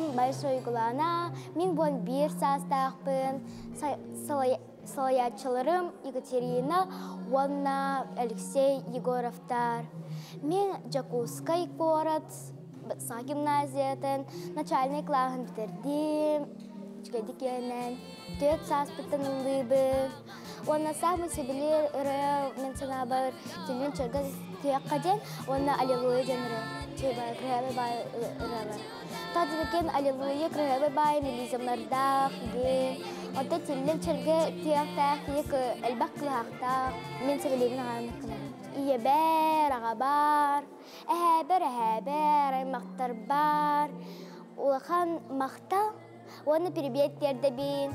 Аатым Большой Уйгулаана, мин буон биир саастаахпын, салайааччыларым Екатерина уонна Алексей Егоровтар. Мин Дьокуускай куорат саха гимназиятын начальнай кылааһын бүтэрдим, үчүгэйдик үөрэнэн, түөрт сааспыттан ыллыыбын. Уонна саамай сөбүлүүр ырыа мин санаабар Түлүн чөргө түһүөххэ диэн уонна Аллилуйя диэн ырыа. Кыһыабай баай ырыалар. Таатыдакин Аллилуйя кыһыабай баай мелизмнардаах, ге. Онтон Түлүн чөргө түһүөхтээх киһи элбэх кылыһахтаах. Мин сөбүлүүбүн аҕааннык гынар. Ийэбэр, аҕабар, эһээбэр, эһээбэр, аймахтарбар улахан махтал уонна пирибиэт тиэрдэбин.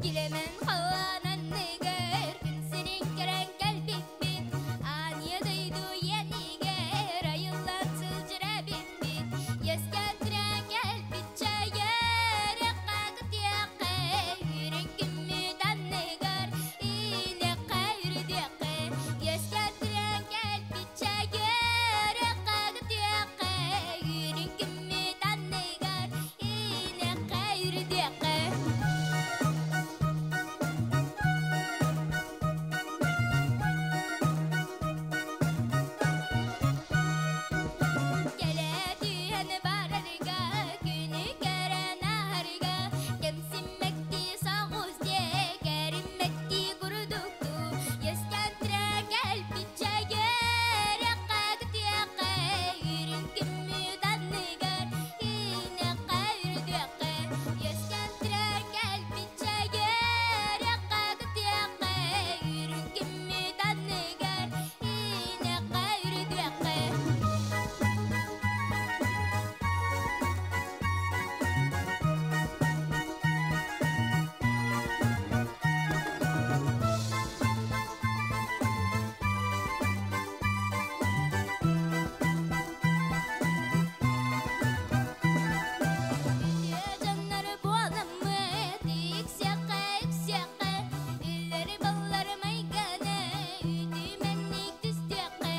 Килэмэн халлаан анныгар күн сирин көрөн кэлбиппит, Ааньа дойду иэнигэр айыллан сылдьар эбиппит. Үөскээн кэлбит чэйэр кытыахха үрүҥ күммүт анныгар илэххэ үрдүөххэ. Үөскээн кэлбит чэйэр кытыахха үрүҥ күммүт анныгар илэххэ үрдүөххэ. Кэлэ түһэн барарга, күнү көрөн аһарга, кэмсиммэттии соҕус дьиэ, кэриммэттии курдуктуу, үөскэттэрэ кэлбит чэгэр, кытыахха, үрүҥ күммүт анныгар, иинэххэ үрдүөххэ, үөскэттэрэ кэлбит чэгэр, кытыахха, үрүҥ күммүт анныгар, иинэххэ үрдүөххэ. Үтүө дьоннор буоламмыт, үксүөххэ, үксүөххэ, үллэри-баллары майганы үтүмэнник түстүөххэ,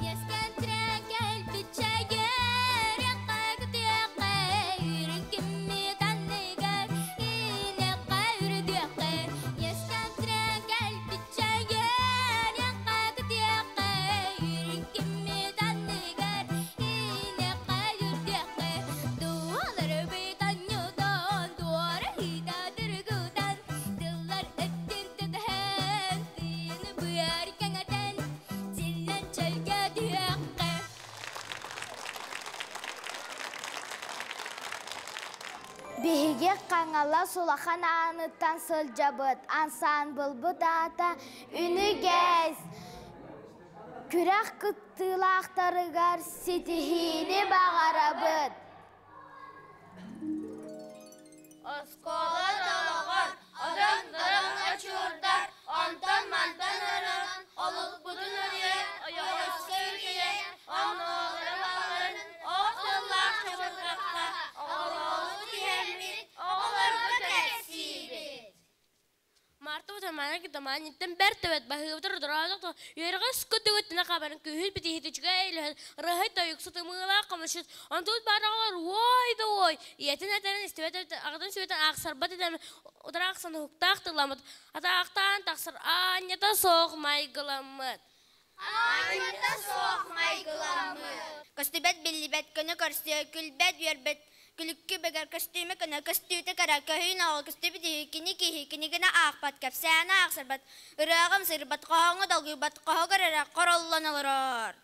үөскээн кэлбит чэгэр, кытыахха, үрүҥ күммүт анныгар иинэххэ үрдүөххэ, үөскээн кэлбит чэгэр, кытыахха, үрүҥ күммүт анныгар иинэххэ үрдүөххэ, дууһаларбыт анньытан, туора ыыта дыргытан, тыллар өттүн тутуһан, тыыны быар кэҥэтэн, силлэн чөлгө түһүөххэ. Биһиги Хаҥалас улахан ааныттан сылдьабыт. Ансаамбылбыт аата Үнүгэс. Күрэх кыттыылаахтарыгар ситиһиини баҕарабыт. Оскуола долоҕор одон-дорон очуурдар, онтон-мантан ыран, олукпутун ырыа, ойоҕоско үрүйэ, оннооҕор баҕарын, ол тыллаах чабырҕахха оҕолообут иһэммит, оҕолорго кэпсиибит. Марта утамаана кытамаан иттэн бэрт эбэт баһыыбытыр удураатох үөрэҕи скутугуттана хабарын күүһүл битиһит үчүгэй илэһэн ырыһай тойуксут ымыылаах хомусчут онтуут баараҕалар уой да уой ийэтин этэрин истибэт аҕатын сүбэтин аахсарбат этэн утараахсан уһуктаах тылламмыт атаахтаан тахсар аанньата суох майгыламмыт. Аанньата суох майгыламмыт. Көстүбэт биллибэт, көнө көрсүө, күлбэт үөрбэт, күлүккү бэгэр көстүүмэ көнө, көстүүтэ кэрэ, көһүүн оҕо көстүбүт үһү, кини киһи, кинигини аахпат, кэпсээни аахсарбат, ырыаҕым сырбат, хоһооҥҥо долгуйбат, хоһугар эрэ хороллон олорор.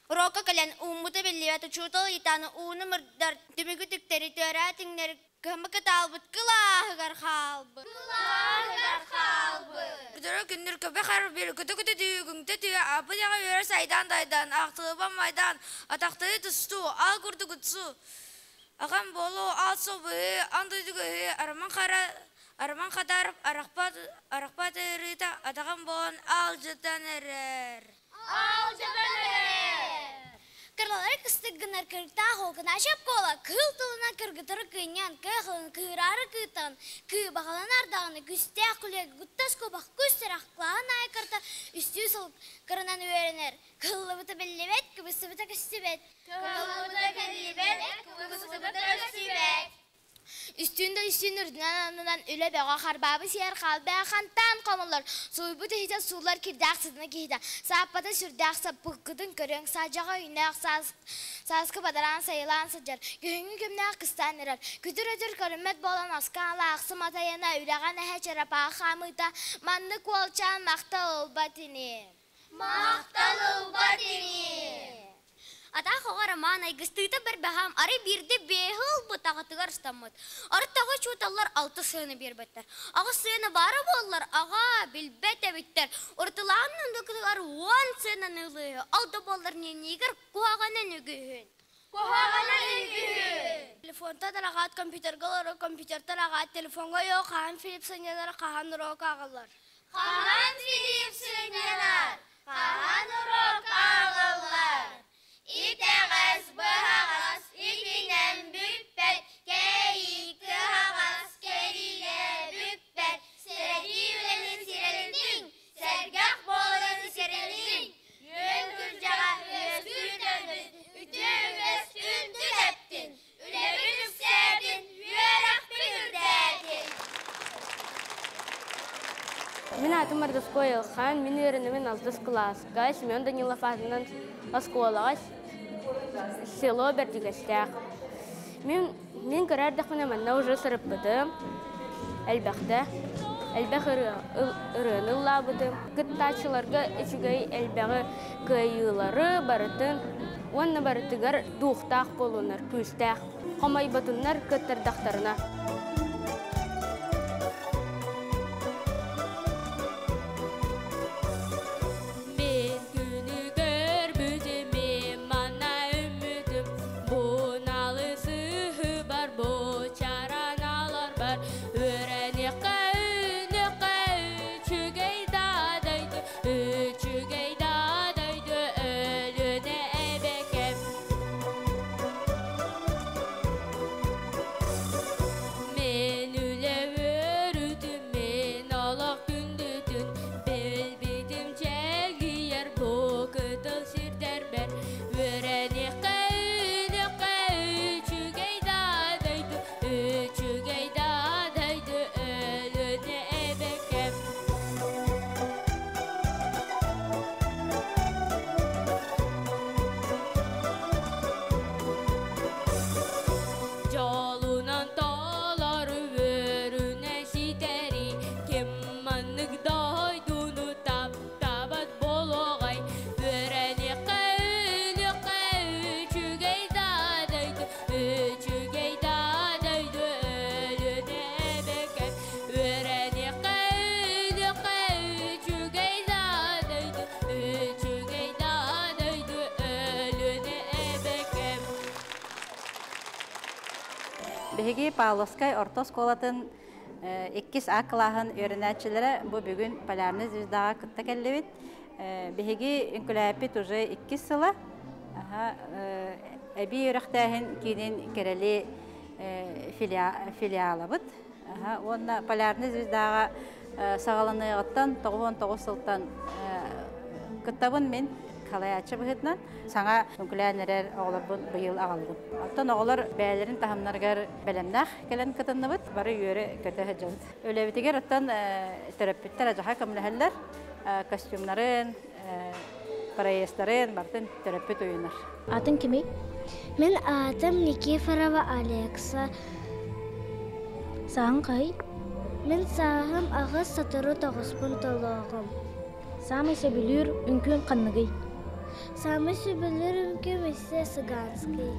Уруокка кэлэн ууммута биллибэт учуутал ыйытааны ууну мырдар, түмүгү түктэри түөрээ түҥнэри кыһаммыкка таалбыт кылааһыгар хаалбыт. Кылааһыгар хаалбыт. Көтөрө күннүр көбө харбир, көтө-көтө түү, күҥтэ түү, апы яҕа үөрэ сайдан дайдан, ахтылыба майдан, атахтары тустуу, ал курдук утсу, аҕам болу, ал собыһы, ан дойдугыһы, арман хара, арман хатар, арахпат, арахпат ырыта, атаҕам болон ал жытан эрэр. Ал жытан эрэр. Кыралар кыстык гынар кырта Атаах Окунаша буола кыыл тылынан кыргытары кыынньан, кыахылын кыыраары кыытан, кыыбаҕаланар даҕаны күстээх күлүгэ гуттас куобах күс сэрэх кылааһын аайы карта үстүү сыл кырынан үөрэнэр. Кыһыллыбыта биллибэт, кыбыстыбыта көстүбэт. Кыһыллыбыта биллибэт, кыбыстыбыта көстүбэт. Үстүүн да үстүүн үрдүнэн аннынан үлэ бөҕө харбаабы сиэр хаалбаа хантаан хомуллар сууйбут иһитэ сууллар кирдээх сытына киһитэ сааппата сүрдээх саппыккытын көрүөҥ саадьаҕа үүннээх саас сааскы бадараан сайылаан сылдьар күһүҥҥү күмнээх кыстаан эрэр күтүр өтөр көрүммэт буолан аска алаахсы матайана үрэҕин эһэ чарапаах хаамыыта маннык уолчаан махтал ылбат ини. Махтал ылбат ини. Атаах оҕо Роман айгыстыыта бэрбэһэм арай биирдэ биэһи ылбыт аҕатыгар ыстаммыт. Арыт аҕа учууталлар алта сыана биэрбэттэр. Аҕыс сыана баара буоллар, аҕа билбэт эбиттэр. Урутулаан ындыкытыгар уон сыананы ылыыһы, ол да буоллар ньиэнньигэр куһаҕанын үгүһүн. Куһаҕанын үгүһүн. Телефонтан араҕаат компьютерга олорор, компьютертан аҕаат телефоҥҥа ойоо хаһан Филипп сынньанар, хаһан уруок ааҕаллар. Хаһан Филипп сынньанар, хаһан уруок ааҕаллар. Итэҕэс быһаҕас итинэн бүппэт, кэйии кыһаҕас кэриҥэ бүппэт. Сэрэтии үлэни сирэлитиҥ, сэргэх буоларын сирэлиҥ. Үөн күрдьэҕэ үөскүүр төрдүн, үтүө үгэс үнтү тэптин. Үлэбит үксээтин, үөрэхпит үрдээтин. Мин аатым Мордовской Илхан, мин үөрэнэбин алтыс кылааска Семен Данилов аатынан оскуолаҕа село Бэрдьигэстээх. Мин, мин кыра эрдэхпинэ манна уже сырыппытым, элбэхтэ, элбэх ырыа, ырыаны ыллаабытым. Кыттааччыларга үчүгэй элбэҕи кыайыылары барытын уонна барытыгар дуухтаах буолунар, күүстээх. Хомойботуннар кыттардахтарына. Мен күнү көрбүтүм, мен манна үммүтүм, Буналы сыһыбар, бу чараналар бар, Үөрэниэххэ, үнүөххэ, үчүгэй да дойду, үчүгэй да дойду, Өлүөнэ эбэкэм. Мен үлэ өрүтүм, мен олох күндүтүн, Билбитим чэлгийэр бу кытыл сирдэрбэр. Үөрэниэххэ, үнүөххэ, үчүгэй да дойду, үчүгэй да дойду, Өлүөнэ эбэкэм. Дьолунан толору үөрүнэн ситэри, ким маннык дойдуну таптаабат буолуоҕай? Үөрэниэххэ, үнүөххэ, үчүгэй да дойду, үчүгэй да дойду, Өлүөнэ эбэкэм. Үөрэниэххэ, үнүөххэ, үчүгэй да дойду, үчүгэй да дойду, Өлүөнэ эбэкэм. Биһиги Павловскай орто оскуолатын иккис А кылааһын үөрэнээччилэрэ бу бүгүн Полярный звездаҕа кытта кэллибит. Биһиги үҥкүлээппит уже иккис сыла. Эбии үөрэхтээһин киинин Кэрэли филиалабыт. Уонна Полярный звездаҕа саҕаланыаҕыттан 99 сылтан кыттабын мин халайааччы быһыытынан саҥа үҥкүлээн эрэр оҕолорбун быйыл аҕаллым. Оттон оҕолор бэйэлэрин таһымнарыгар бэлэмнээх кэлэн кытынныбыт, бары үөрэ-көтө сылдьабыт. Үлэбитигэр оттон төрөппүттэр адьаха көмөлөһөллөр, костюмнарын, проездтарын барытын төрөппүт уйунар. Атын кимий? Мин аатым Никифорова Алекса. Сааһыҥ хаһый? Мин сааһым аҕыс сотору тоҕуспун толуоҕум. Саамай сөбүлүүр үҥкүүҥ ханныгый? Саамай сөбүлүүр үҥкүүм өссө Сыганский.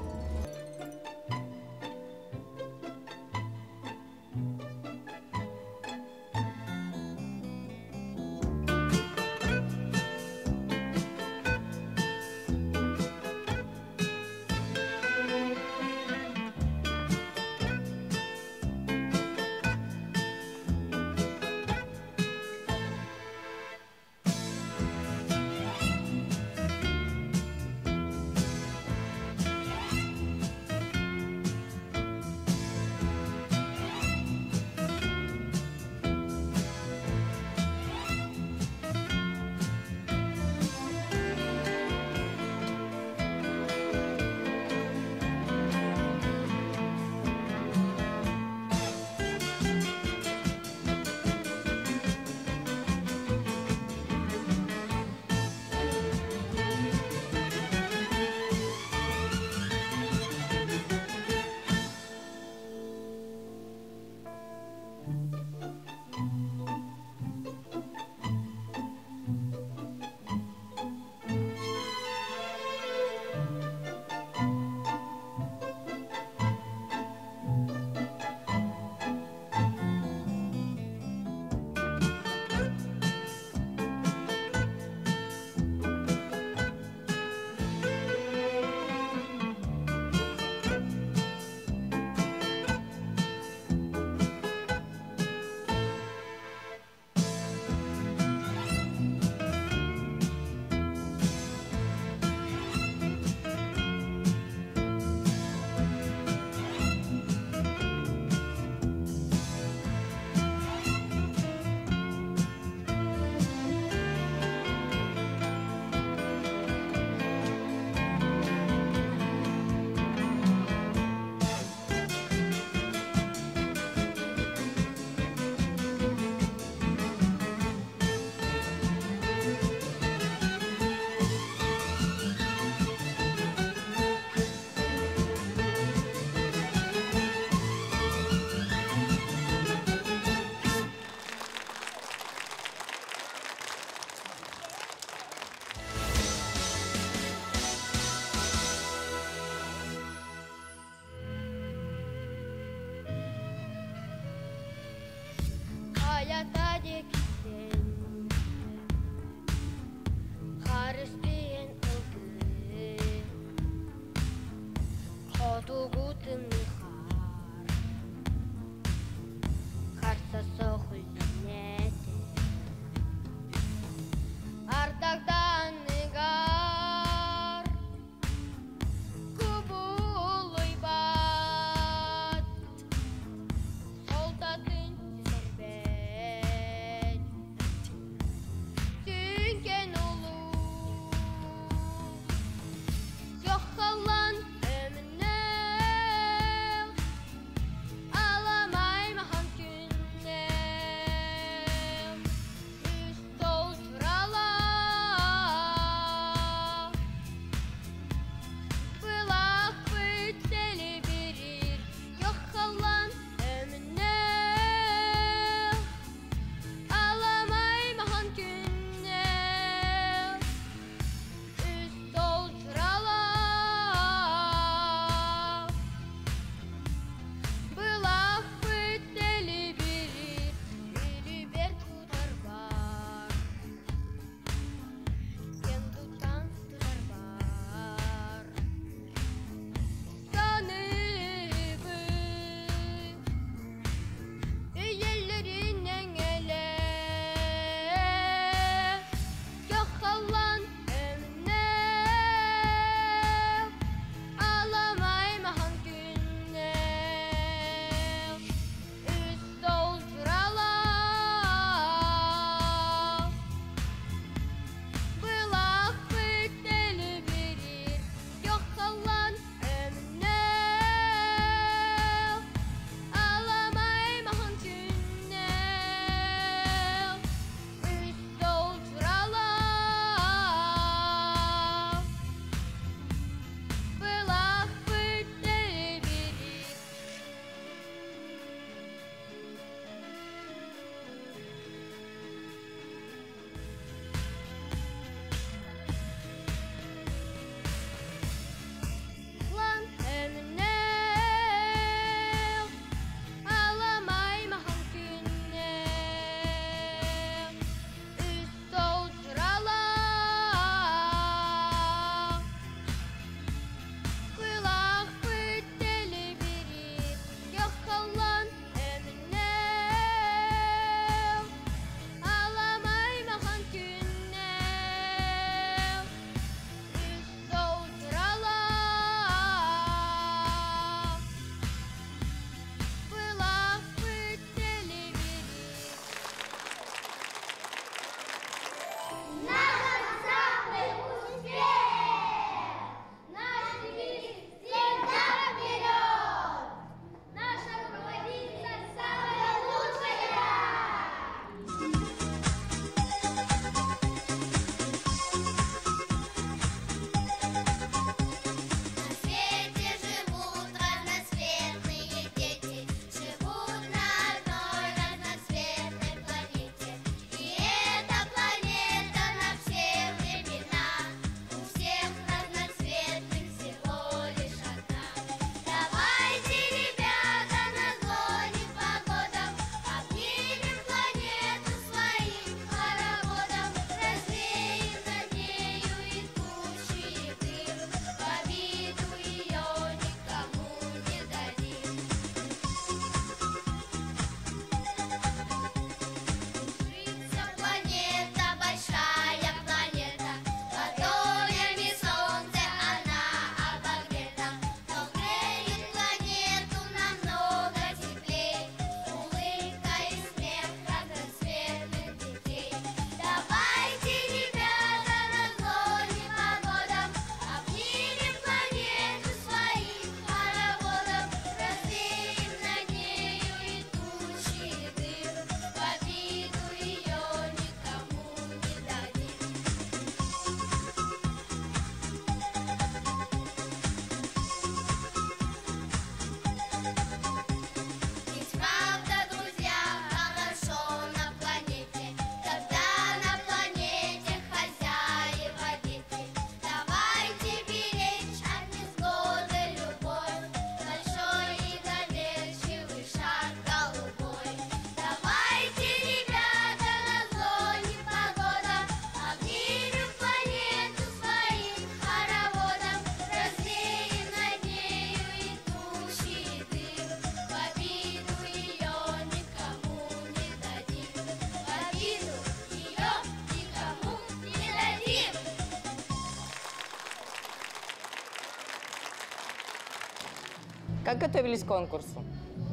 Как готовились к конкурсу?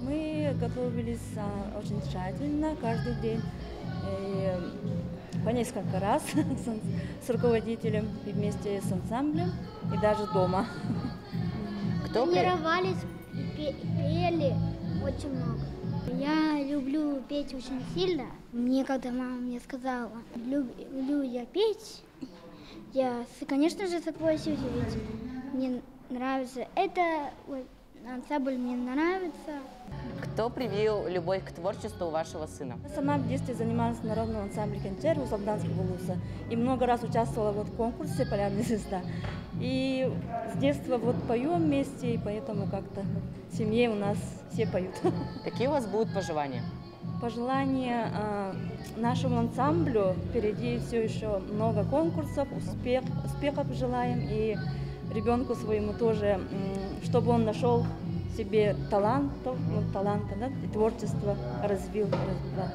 Мы готовились очень тщательно каждый день. И по несколько раз с руководителем и вместе с ансамблем, и даже дома. Кто Тренировались, пели очень много. Я люблю петь очень сильно. Мне, когда мама мне сказала, люблю я петь, я, конечно же, согласилась, ведь мне нравится это, вот, ансамбль мне нравится. Кто привил любовь к творчеству у вашего сына? Я сама в детстве занималась в народном ансамбле «Кэнчээри» у Алданского улуса и много раз участвовала вот в конкурсе «Полярная звезда». И с детства вот поем вместе, и поэтому как-то в семье у нас все поют. Какие у вас будут пожелания? Пожелания нашему ансамблю: впереди все еще много конкурсов, успехов желаем и ребенку своему тоже, чтобы он нашел себе талантов, ну, таланта, да, и творчество развил, да.